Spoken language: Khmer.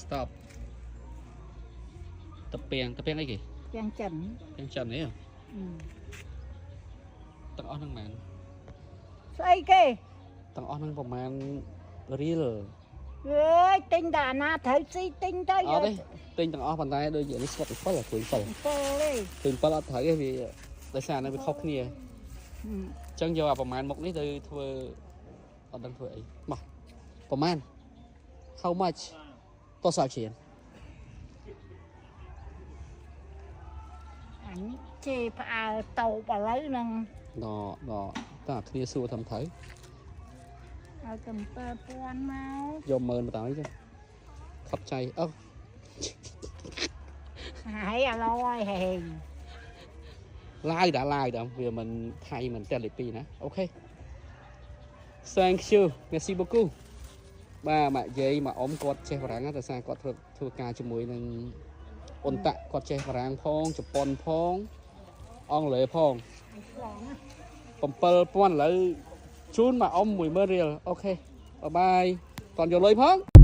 Stop តាពាំងតាពាំងអីគេ ពាំងចិន ពាំងចិននេះទាំងអស់ហ្នឹងមែន ស្អីគេ ទាំងអស់ហ្នឹងប្រហែលរៀល អើយទិញតែអាណាត្រូវស៊ីទិញទៅ អត់ទេទិញទាំងអស់ប៉ុន្តែដូចជានេះស្គាត់7 ព្រួយ7 7ទេ ព្រួយ7អត់ត្រូវទេវាដោយសារនៅវាខុសគ្នាអញ្ចឹងយកអាប្រហែលមុខនេះទៅធ្វើអត់ដឹងធ្វើអីមកប្រហែល How much? 多少钱 អញជេរផ្អើលតោបឥឡូវហ្នឹង ណណតើគ្នាសួរធ្វើត្រូវ ឲ្យកំ7000មក យកម៉ឺនបន្តអីចឹងខប់ចៃអឺ ហើយអាឡយហេង ឡាវតាឡាវតាវាមិនថៃមិនតែលេខ2ណាOK Thank you, merci beaucoup បាទម៉ាក់យាយម៉ាក់អ៊ំគាត់ចេះបារាំងណាតែសារគាត់ធ្វើធ្វើការជាមួយនឹងអ៊ុនតាក់គាត់ចេះបារាំងផងជប៉ុនផងអង់គ្លេសផង ឆ្លងណា 7000ឥឡូវជូនម៉ាក់អ៊ំ10000រៀល OK bye bye តន់យកលុយផង។